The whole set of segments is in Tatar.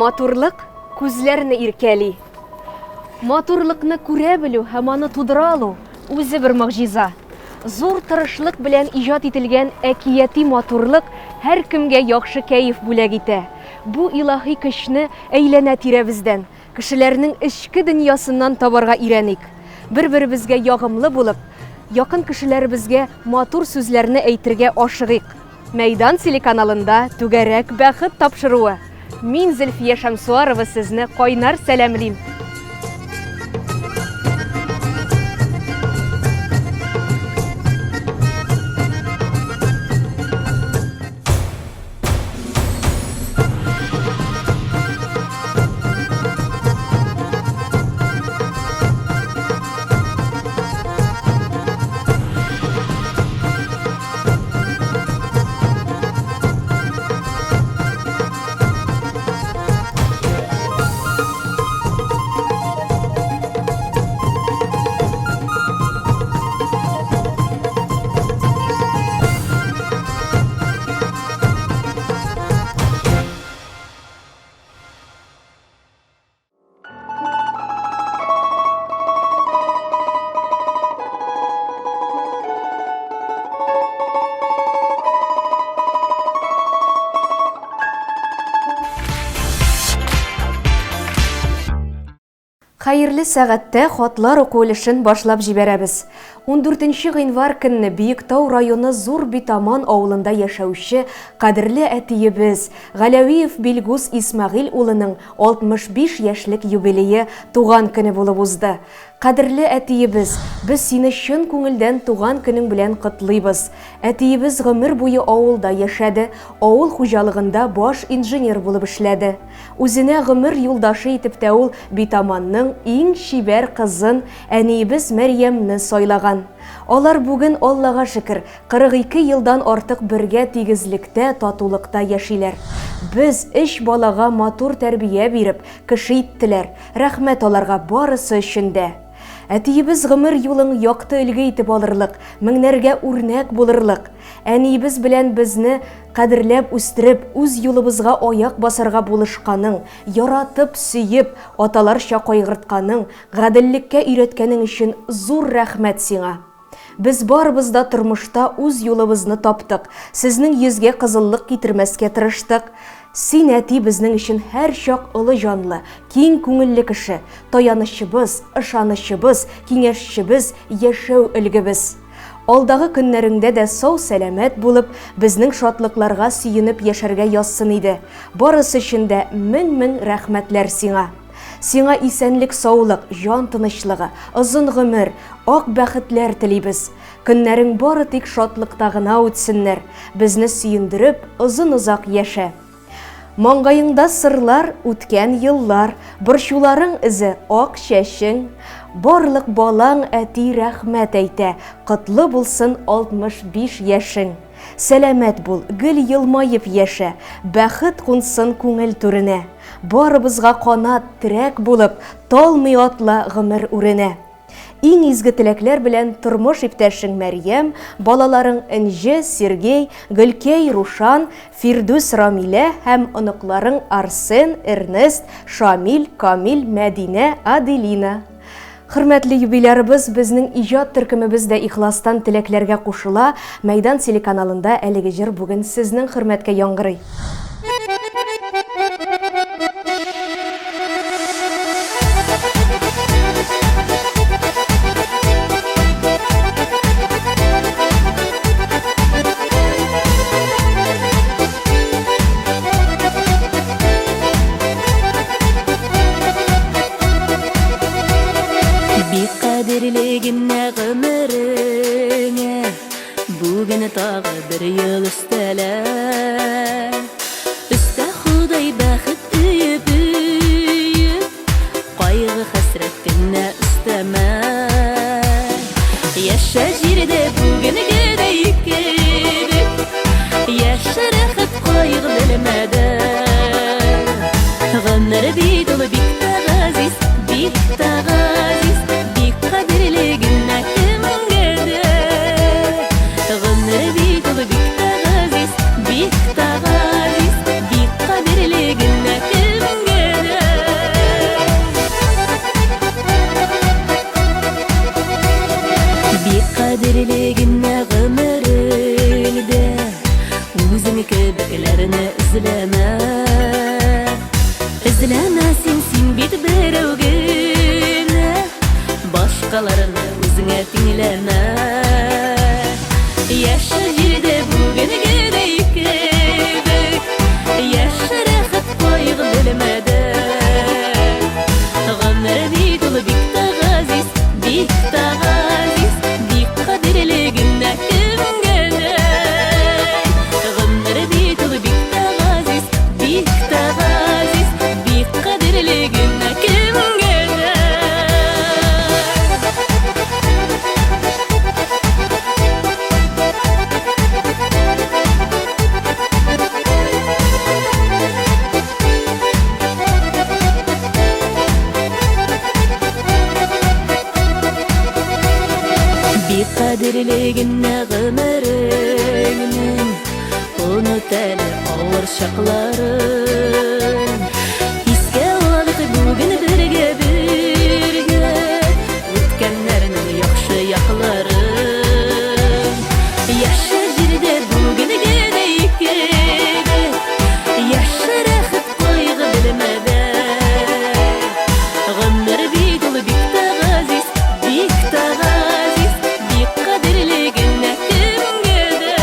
Матурлык күзләрне иркәли. Матурлыкны күрә белү һәм аны тудыра алу үзе бер могҗиза. Зур тырышлык белән иҗат ителгән әкияти матурлык һәркемгә яхшы кәеф бүләк итә. Бу илаһи көчне әйләнә-тирәбездән, кешеләрнең эчке дөньясыннан табарга өйрәник. Бер-беребезгә ягымлы булып, якын кешеләребезгә матур сүзләрне әйтергә ашыгыйк. Мәйдан телеканалында Түгәрәк бәхет тапшыруы. Мин Зөлфия Шәмсуарова сезне кайнар сәламлим. Хәерле сәгатьтә хатлар уку өлешен башлап җибәрәбез. 14 гыйнвар көнне Биектау районы Зур Битаман авылында яшәүче кадерле әтиебез Галәвиев Билгус Исмәгыйль улының 65 яшьлек юбилее туган көне булып узды. Кадерле әтиебез, без сине чын күңелдән туган көнең белән котлыйбыз. Әтиебез гомер буе авылда яшәде, авыл хуҗалыгында баш инженер булып эшләде. Үзенә гомер юлдашы итеп тә ул Битаманның иң чибәр кызын, әниебез Мәрьямне сайлаган. Алар бүген, Аллага шөкер, 42 елдан артык бергә тигезлектә, татулыкта яшиләр. Без, өч балага матур тәрбия биреп, кеше иттеләр. Рәхмәт аларга барысы өчен дә. Әтиебез гомер юлың якты өлге итеп алырлык, меңнәргә үрнәк булырлык. Әниебез белән безне кадерләп үстереп, үз юлыбызга аяк басарга булышканың, яратып, сөеп, аталарча кайгыртканың, гаделлеккә өйрәткәнең өчен зур рәхмәт сиңа. Без барыбыз да тормышта үз юлыбызны таптык, сезнең йөзгә кызыллык китермәскә тырыштык. Син, әти, безнең өчен һәрчак олы җанлы, киң күңелле кеше, таянычыбыз, ышанычыбыз, киңәшчебез, яшәү өлгебез. Алдагы көннәреңдә дә сау-сәламәт булып, безнең шатлыкларга сөенеп яшәргә язсын иде. Барысы өчен дә мең-мең рәхмәтләр сиңа. Сиңа исәнлек-саулык, җан тынычлыгы, озын гомер, ак бәхетләр телибез. Көннәрең бары тик шатлыкта гына үтсеннәр. Безне сөендереп, озын-озак яшә. Маңгаеңда сырлар, үткән еллар, Борчуларың эзе, ак чәчең. Барлык балаң, әти, рәхмәт әйтә, Котлы булсын 65 яшең. Сәламәт бул, гел елмаеп яшә, Бәхет кунсын күңел түренә. Барыбызга канат, терәк булып, Талмый атла гомер үренә. Иң изге теләкләр белән тормыш иптәшең Мәрьям, балаларың Энҗе, Сергей, Гөлкәй, Рушан, Фирдүс, Рамилә һәм оныкларың Арсен, Эрнест, Шамил, Камил, Мәдинә, Аделина. Хөрмәтле юбилярыбыз, безнең иҗат төркемебез дә ихластан теләкләргә кушыла. Мәйдан телеканалында әлеге җыр бүген сезнең хөрмәткә яңгырый. Бик кадерле генә гомереңә Бүген тагы бер ел өстәлә. Өстә Ходай бәхет өеп-өеп, Кайгы-хәсрәт кенә өстәмә. Яшә җирдә бүгенгедәй кебек, Яшә рәхәт кайгы белмәдән. Гомер бит ул бик тә газиз, бик тә газиз, Бик кадерле генә кемгә дә. Гомер бит ул бик тә газиз, бик тә газиз, Бик кадерле генә кемгә дә. кадерле генә гомереңнең, Оныт әле авыр чакларын. Искә алыйк бүген бергә бергә Үткәннәрнең яхшы якларын. Яшә җирдә бүгенгедәй кебек, Яшә рәхәт кайгы белмәдән. Гомер бит ул бик тә газиз, бик тә газиз, Бик кадерле генә кемгә дә.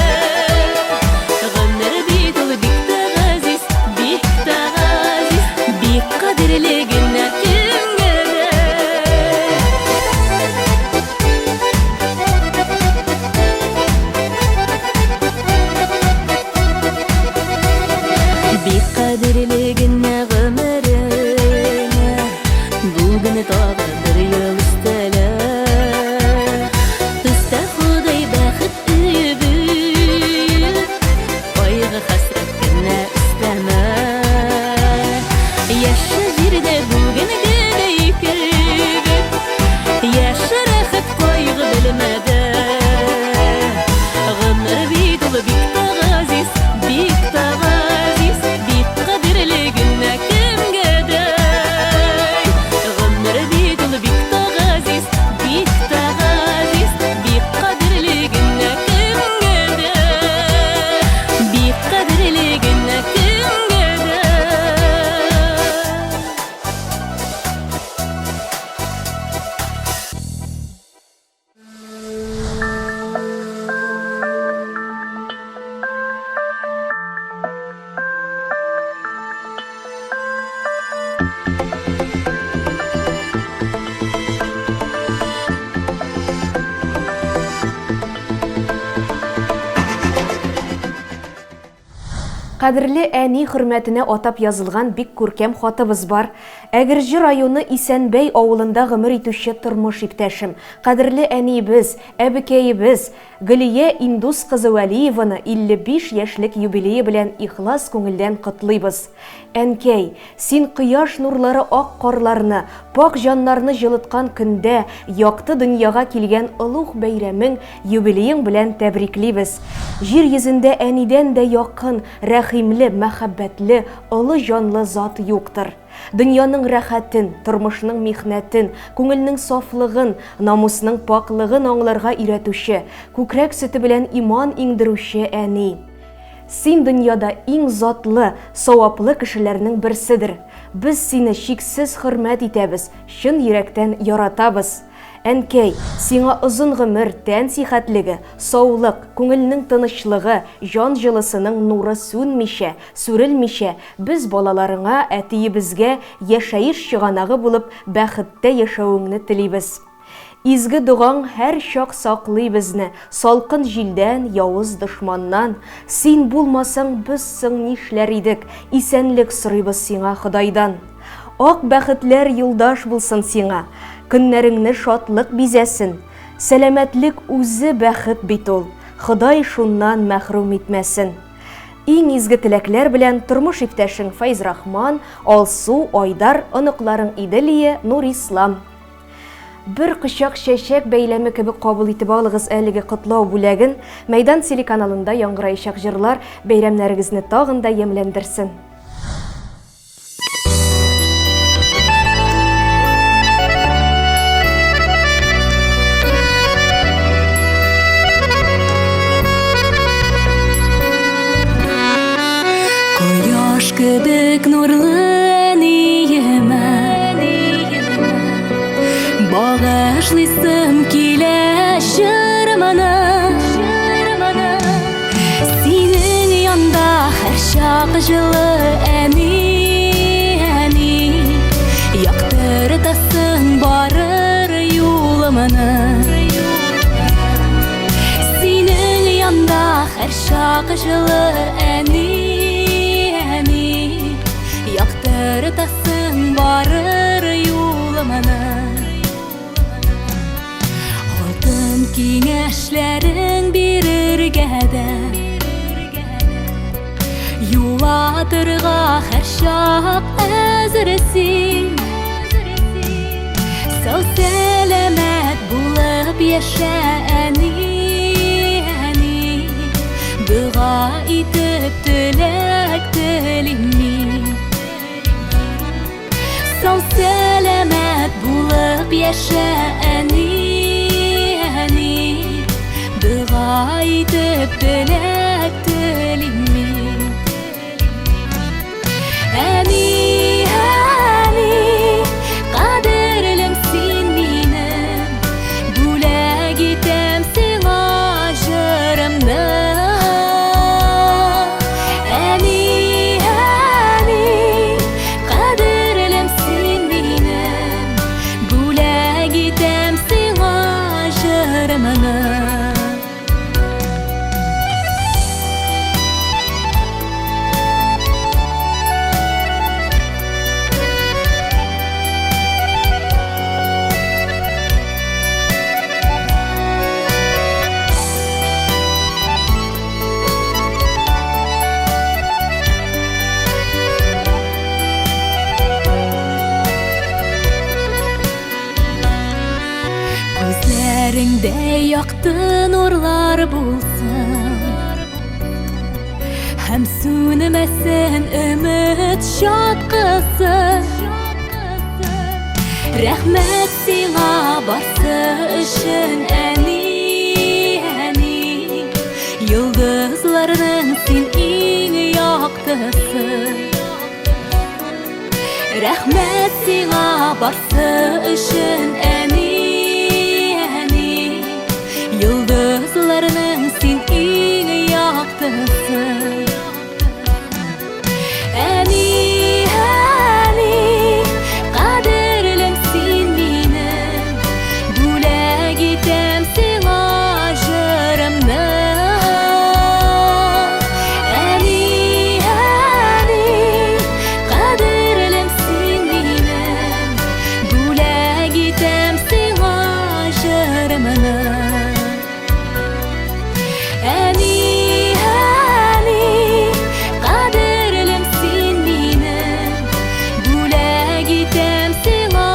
Гомер бит ул бик тә газиз, бик тә газиз, Бик кадерле генә кемгә дә. Бик кадерле генә гомереңә Бүген тагы бер ел өстәлә. Өстә Ходай бәхет өеп-өеп, Кайгы-хәсрәт кенә өстәмә. Яшә җирдә бүгенгедәй кебек, Яшә рәхәт кайгы белмәдә. Гомер бит ул бик тә газиз, бик тә газиз, Бик кадерле генә кемгә дә. Гомер бит ул бик тә газиз, бик тә газиз, Бик кадерле генә кемгә дә. Бик кадерле генә кемгә дә. Кадерле әни хөрмәтенә атап язылган бик күркәм хатыбыз бар. Әгерҗе районы Исәнбәй авылында гомер итүче тормыш иптәшем, кадерле әниебез, әбекәебез Гөлия Индус кызы Вәлиеваны 55 яшьлек юбилее белән ихлас күңелдән котлыйбыз. Әнкәй, син кояш нурлары ак карларны, пакь җаннарны җылыткан көндә якты дөньяга килгән олуг бәйрәмең, юбилеең белән тәбриклибез. Җир йөзендә әнидән дә якын, рәхимле, мәхәббәтле, олы җанлы зат юктыр. Дөньяның рәхәтен, тормышның михнәтен, күңелнең сафлыгын, намусның пакьлыгын аңларга өйрәтүче, күкрәк сөте белән иман иңдерүче әни. Син дөньяда иң затлы, саваплы кешеләрнең берседер. Без сине чиксез хөрмәт итәбез, чын йөрәктән яратабыз. Әнкәй, сиңа озын гомер, тән сихәтлеге, саулык, күңелнең тынычлыгы, җан җылысының нуры сүнмичә, сүрелмичә, без балаларыңа, әтиебезгә яшәеш чыганагы булып, бәхеттә яшәвеңне телибез. Изге догаң һәрчак саклый безне Салкын җилдән, явыз дошманнан. Син булмасаң, без соң нишләр идек, Исәнлек сорыйбыз сиңа Ходайдан. Ак бәхетләр юлдаш булсын сиңа, Көннәреңне шатлык бизәсен. Сәламәтлек үзе бәхет бит ул, Ходай шуннан мәхрүм итмәсен. Иң изге теләкләр белән тормыш иптәшең Фәйзрахман, Алсу, Айдар, оныкларың Иделия, Нурислам. Бер кочак чәчәк бәйләме кебек кабул итеп алыгыз әлеге котлау бүләген. Мәйдан телеканалында яңгыраячак җырлар бәйрәмнәрегезне тагын да ямьләндерсен. Кояш кебек нурлы әниемә Багышлыйсым килә җырымны. Синең янда һәрчак җылы әни, әни. Яктыртасың барыр юлымны. Синең янда һәрчак җылы әни, әни. Яктыртасың барыр юлымны. Алтын киңәшләрең бирергә дә Юатырга һәрчак әзер син. Сау сәламәт булып яшә, әни. Дога итеп теләк телим мин. Сау сәламәт булып яшә, әни, әни. Дога итеп теләк телим мин. Әни, әни, кадерлем син минем, бүләк итәм сиңа җырымны. Әни, әни, кадерлем син минем, бүләк итәм сиңа җырымны. Күзләреңдә якты нурлар булсын Һәм сүнмәсен өмет чаткысы. Рәхмәт сиңа барсы өчен, әни, әни. Йолдызларның син иң яктысы. Рәхмәт сиңа барсы өчен, әни, әни. Йолдызларның син иң яктысы. Әни, әни, кадерлем син минем, бүләк итәм сиңа җырымны. Әни, әни, кадерлем син минем, бүләк итәм сиңа җырымны. Әни, әни, кадерлем син минем, бүләк итәм сиңа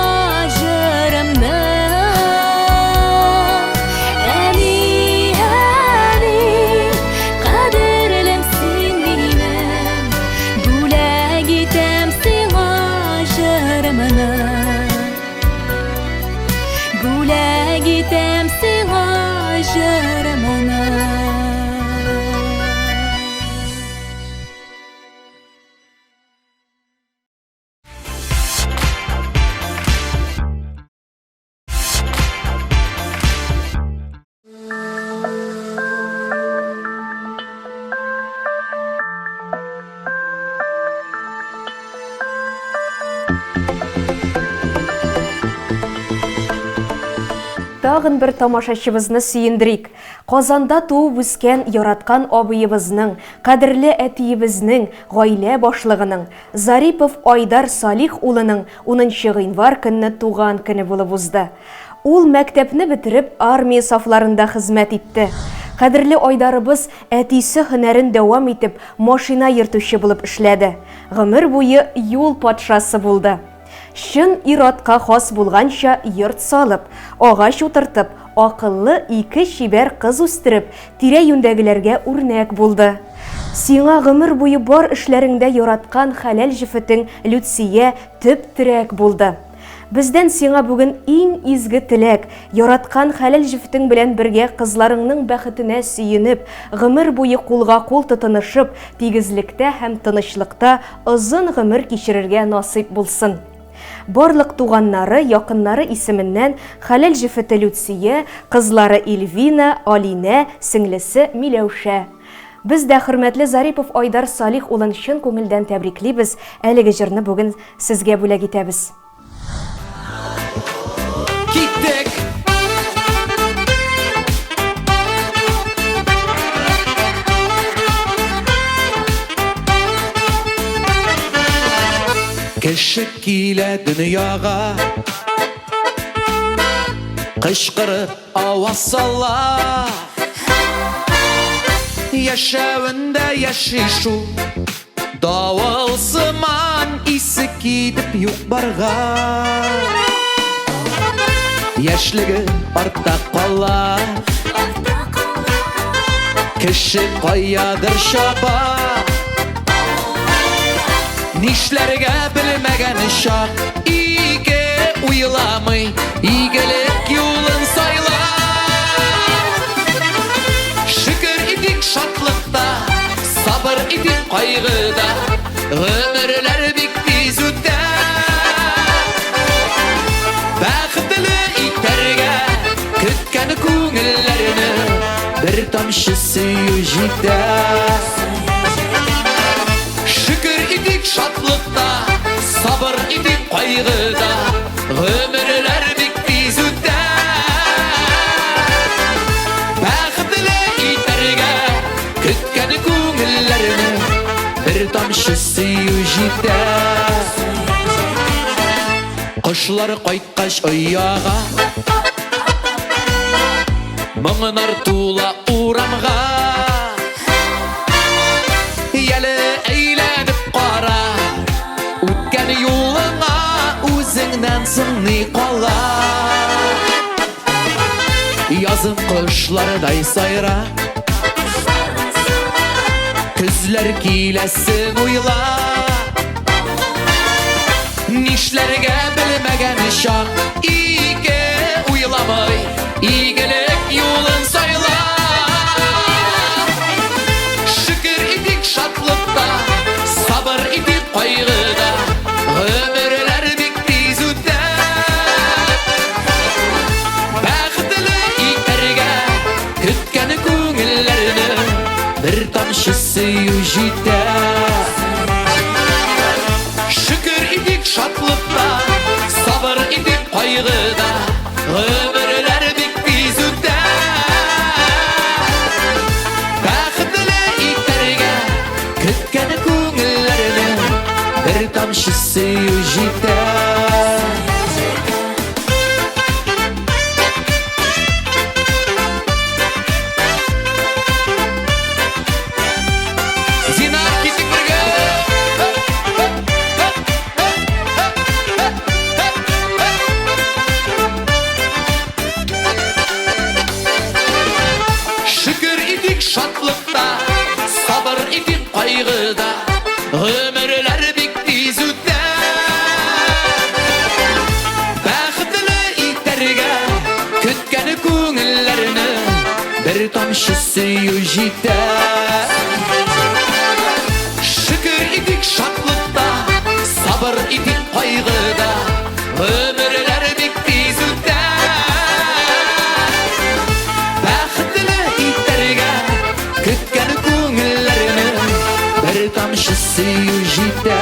җырымны. Әни, әни, кадерлем син минем, бүләк итәм сиңа җырымны. Бүләк итәм сиңа җырымны. Тагын бер тамашачыбызны сөендерик. Казанда туып үскән яраткан абыебызның, кадерле әтиебезнең, гаилә башлыгының, Зарипов Айдар Салих улының 10 гыйнвар көнне туган көне булып узды. Ул мәктәпне бетереп, армия сафларында хезмәт итте. Кадерле Айдарыбыз әтисе һөнәрен дәвам итеп, машина йөртүче булып эшләде. Гомер буе юл патшасы булды. Чын ир-атка хас булганча йорт салып, агач утыртып, акыллы ике чибәр кыз үстереп, тирә-юньдәгеләргә үрнәк булды. Сиңа гомер буе бар эшләреңдә яраткан хәләл җефетең Люция төп терәк булды. Бездән сиңа бүген иң изге теләк, яраткан хәләл җефетең белән бергә кызларыңның бәхетенә сөенеп, гомер буе кулга-кул тотынышып, тигезлектә һәм тынычлыкта озын гомер кичерергә насыйп булсын. Барлык туганнары, якыннары исеменнән хәләл җефете Люция, кызлары Ильвина, Алинә, сеңлесе Миләүшә. Без дә хөрмәтле Зарипов Айдар Салих улын чын күңелдән тәбриклибез, әлеге җырны бүген сезгә бүләк итәбез. Киттек! Кеше килә дөньяга Кычкырып аваз сала Яшәвендә яши шул Давыл сыман исе китеп юк барга Яшьлеге артта кала. Кеше каядыр чаба. Нишләргә белмәгән чак, ике уйламый, игелек юлын сайла. Шөкер итик шатлыкта, сабыр итик кайгыда, гомерләр бик тиз үтә. Бәхетле итәргә көткән күңелләрне бер тамчы сөю җитә. Шөкер итик шатлыкта, сабыр итик кайгыда, гомерләр бик тиз үтә. Бәхетле итәргә көткән күңелләрне бер тамчы сөю җитә. Кошлар кайткач ояга, Моңнар тула урамга. Яле әйләнеп кара, Үткән юлыңа үзеңнән соң ни кала? Язын кошлардай сайра, Көзләр киләсен уйла. Нишләргә белмәгән чак, Ике уйламый, игелек юлын сайла. Шөкер итик шатлыкта, сабыр итик кайгыда, Гомерләр бик тиз үтә. Бәхетле итәргә көткән күңелләрне бер тамчы сөю җитә. Шөкер итик шатлыкта, сабыр итик кайгыда, гомерләр бик тиз үтә. Бәхетле итәргә көткән күңелләрне бер тамчы сөю җитә. Зина, китик бергә! Шөкер итик шатлыкта, сабыр итик кайгыда, гомерләр бик тиз үтә. Бәхетле итәргә көткән күңелләрне бер тамчы сөю җитә. Шөкер итик шатлыкта, сабыр итик кайгыда, гомерләр бик тиз үтә. Бәхетле итәргә көткән күңелләрне бер тамчы сөю җитә.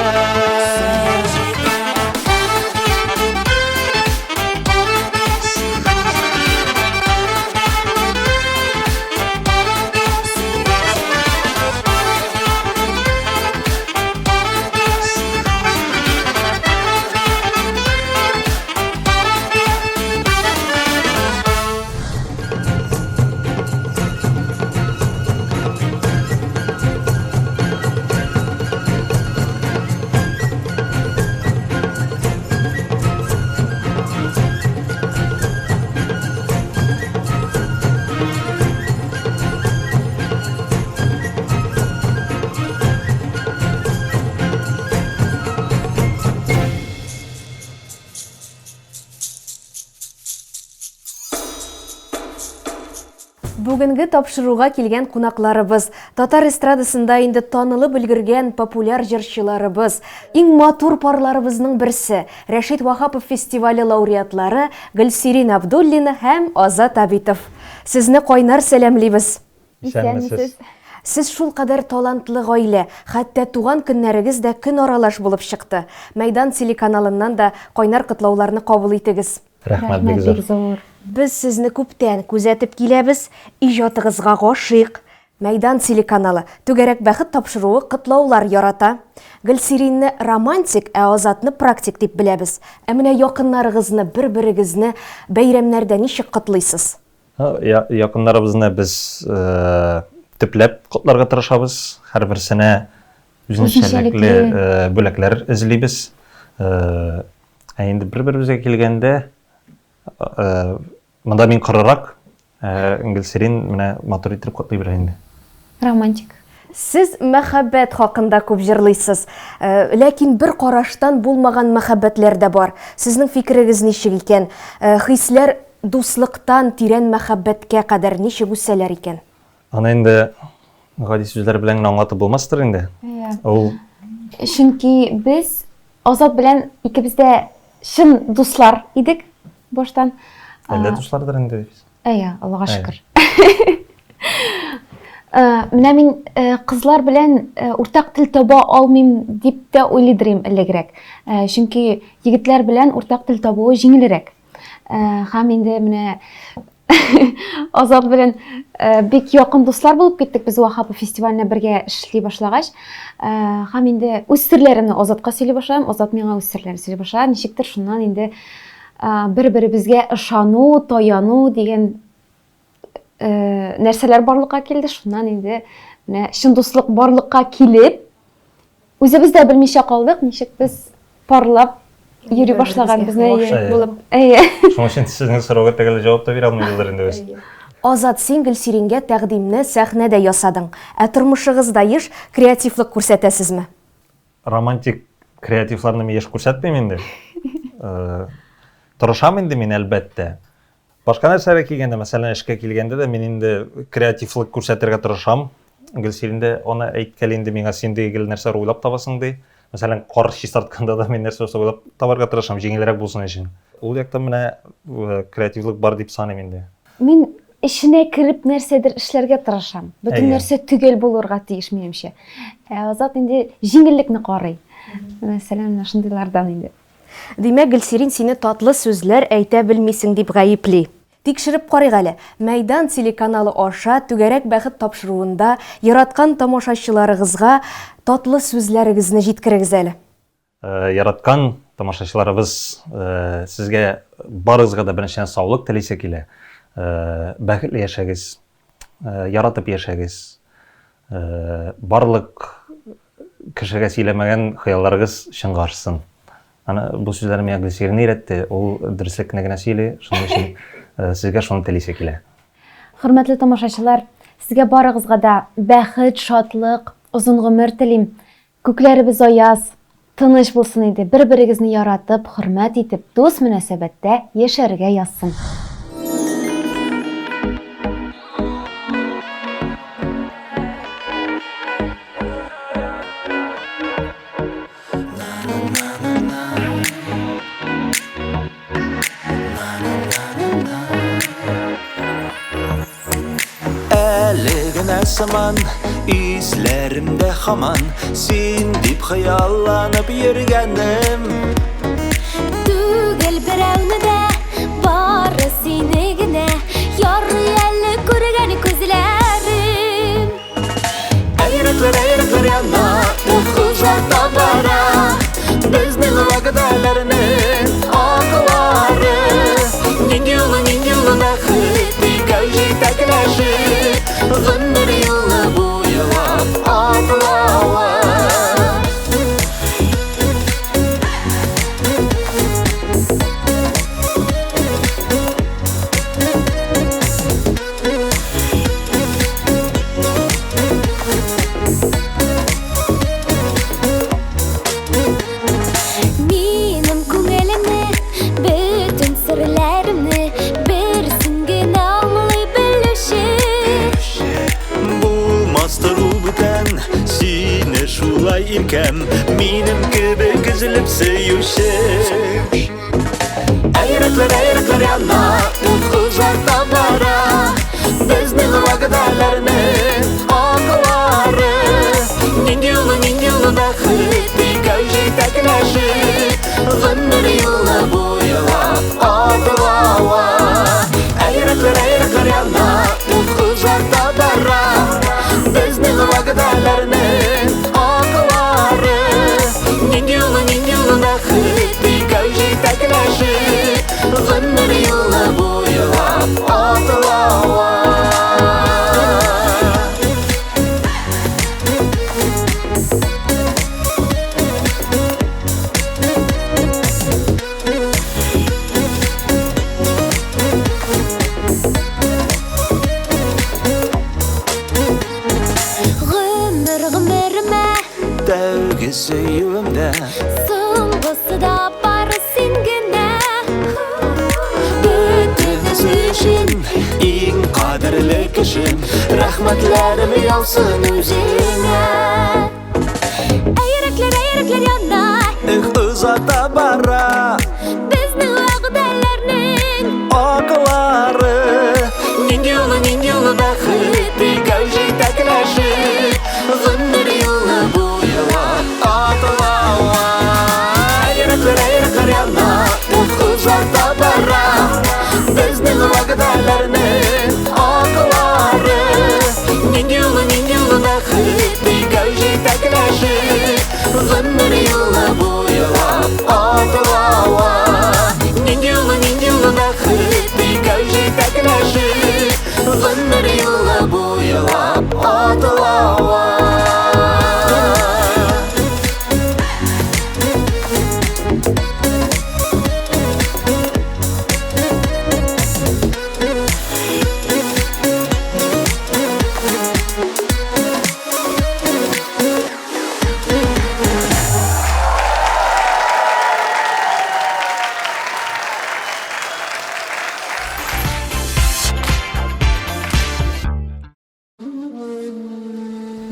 Бүгенге тапшыруга килгән кунакларыбыз, татар эстрадасында инде танылып өлгергән популяр җырчыларыбыз, иң матур парларыбызның берсе, Рәшит Ваһапов фестивале лауреатлары Гөлсирин Абдуллина һәм Азат Абитов. Сезне кайнар сәламлибез! Исәнмесез! Сез шулкадәр талантлы гаилә, хәтта туган көннәрегез дә көн аралаш булып чыкты. Мәйдан телеканалыннан да кайнар котлауларны кабул итегез. Рәхмәт бик зур. Без сезне күптән күзәтеп киләбез, иҗатыгызга гашыйк. Мәйдан телеканалы, Түгәрәк бәхет тапшыруы котлаулар ярата. Гөлсиринне романтик, ә Азатны практик дип беләбез. Ә менә якыннарыгызны, бер-берегезне бәйрәмнәрдә ничек котлыйсыз? Якыннарыбызны без төпләп котларга тырышабыз. Һәрберсенә үзенчәлекле бүләкләр эзлибез. Ә инде бер-беребезгә килгәндә, монда мин корырак, ә Гөлсирин менә матур итеп котлый белә инде. Романтик. Сез мәхәббәт хакында күп җырлыйсыз. Э, ләкин бер караштан булмаган мәхәббәтләр дә бар. Сезнең фикерегез ничек икән? Э, хисләр дуслыктан тирән мәхәббәткә кадәр ничек үсәләр икән? Аны инде гади сүзләр белән генә аңлатып булмастыр инде. Иә. Ул Чөнки без Азат белән икебез дә чын дуслар идек баштан. Әллә дуслардыр инде без. Әйе, Аллага шөкер. Менә мин кызлар белән уртак тел таба алмыйм дип тә уйлыйдыр идем элегрәк. Чөнки егетләр белән уртак тел табуы җиңелрәк. Һәм инде менә Азат белән бик якын дуслар булып киттек без Вахапов фестиваленә бергә эшли башлагач. Һәм инде үз серләремне Азатка сөйли башладым, Азат миңа үз серләрен сөйли башлады. Ничектер шуннан инде бер-беребезгә ышану, таяну дигән нәрсәләр барлыкка килде. Шуннан инде менә чын дуслык барлыкка килеп, үзебез дә белмичә калдык, ничек без парлап йөри башлаганбызны булып. Әйе. Шуның өчен сезнең сорауга төгәл җавап та бирә алмыйбыздыр инде без. Азат, син Гөлсирингә тәкъдимне сәхнәдә ясадың. Ә тормышыгызда еш креативлык күрсәтәсезме? Романтик креативларны мин еш күрсәтмим инде. Э, тырышам инде мин, әлбәттә. Башка нәрсәгә килгәндә, мәсәлән, эшкә килгәндә дә мин инде креативлык күрсәтергә тырышам. Гөлсирин дә аны әйткәли инде миңа, син ди гел нәрсәләр уйлап табасың ди. Мәсәлән, кар чистартканда да мин нәрсә булса уйлап табарга тырышам, җиңелрәк булсын өчен. Ул яктан менә э, креативлык бар дип саныйм инде. Мин эченә кереп нәрсәдер эшләргә тырышам. Бөтен нәрсә төгәл булырга тиеш минемчә. Ә Азат инде җиңеллекне карый. Мәсәлән, менә шундыйлардан инде. Димәк, Гөлсирин сине татлы сүзләр әйтә белмисең дип гаепли. Тикшереп карыйк әле, Мәйдан телеканалы аша Түгәрәк бәхет тапшыруында яраткан тамашачыларыгызга татлы сүзләрегезне җиткерегез әле. Яраткан тамашачыларыбыз, сезгә барыгызга да беренчедән саулык телисе килә. Бәхетле яшәгез, яратып яшәгез. Барлык кешегә сөйләмәгән хыялларыгыз чынга ашсын. Аны бу сүзләрне миңа Гөлсирин өйрәтте. Ул дөреслекне генә сөйли, шуның өчен сезгә шуны телисе килә. Хөрмәтле тамашачылар, сезгә барыгызга да бәхет, шатлык, озын гомер телим. Күкләребез аяз, тыныч булсын иде, бер-берегезне яратып, хөрмәт итеп, дус мөнәсәбәттә яшәргә язсын. Әле генә сыман исләремдә хаман Син дип хыялланып йөргәнем. Түгел берәүне дә, бары сине генә Ярый әле күргән күзләрем. Ә йөрәкләр, ә йөрәкләр яна, ут озата бара Безнең вәгъдәләрнең аклары. Нинди олы, нинди олы бәхет, икәү җитәкләшеп Гомер юлы буйлап атлавы. Минем күңелемне, бөтен серләремне бер син генә аңлый белүче. Булмастыр ул бүтән, сине шулай иркәм, минем кебек өзелеп сөюче. Ә йөрәкләр, ә йөрәкләр яна, ут озата бара Безнең вәгъдәләрнең аклары. Нинди олы, нинди олы бәхет, икәү җитәкләшеп Гомер юлы буйлап атлавы. Ә йөрәкләр, ә йөрәкләр яна, ут озата бара Безнең вәгъдәләрнең аклары. Нинди олы, нинди олы бәхет, икәү җитәкләшеп Гомер юлы буйлап атлавы. Гомер гомеремә. Тәүге сөюем дә. Соңгысы да бары син генә. Бөтенесе өчен иң кадерле кешем, рәхмәтләрем яусын үзеңә. Әй, йөрәкләр, әй, йөрәкләр яна. Эх, озата бара. Безнең вәгъдәләрнең аклары. Нинди олы, нинди олы бәхет, икәү җитәкләшеп, гомер юлы буйлап атлауга. Әй, йөрәкләр, әй, йөрәкләр яна, эх, озата бара. Безнең вәгъдәләрнең аклары. Нинди олы, нинди олы бәхет, икәү җитәкләшеп, гомер юлы буйлап атлауга. Нинди олы, нинди олы бәхет, икәү җитәкләшеп, гомер юлы буйлап атлауга.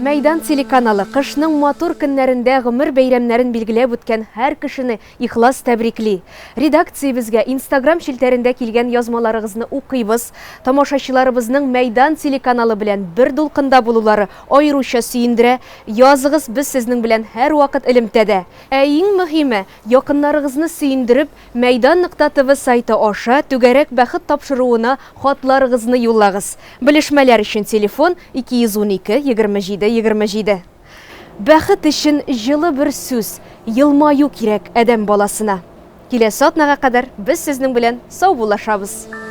Мәйдан телеканалы кышның матур көннәрендә гомер бәйрәмнәрен билгеләп үткән һәр кешене ихлас тәбрикли. Редакциябезгә Инстаграм челтәрендә килгән язмаларыгызны укыйбыз. Тамашачыларыбызның Мәйдан телеканалы белән бер дулкында булулары аеруча сөендерә. Языгыз, без сезнең белән һәрвакыт элемтәдә. Ә иң мөһиме, якыннарыгызны сөендереп, Мәйдан нокта тв сайты аша Түгәрәк бәхет тапшыруына хатларыгызны юллагыз. Белешмәләр өчен телефон, 212 27 27. Бәхет өчен җылы бер сүз, елмаю кирәк адәм баласына. Киләсе атнага кадәр без сезнең белән саубуллашабыз.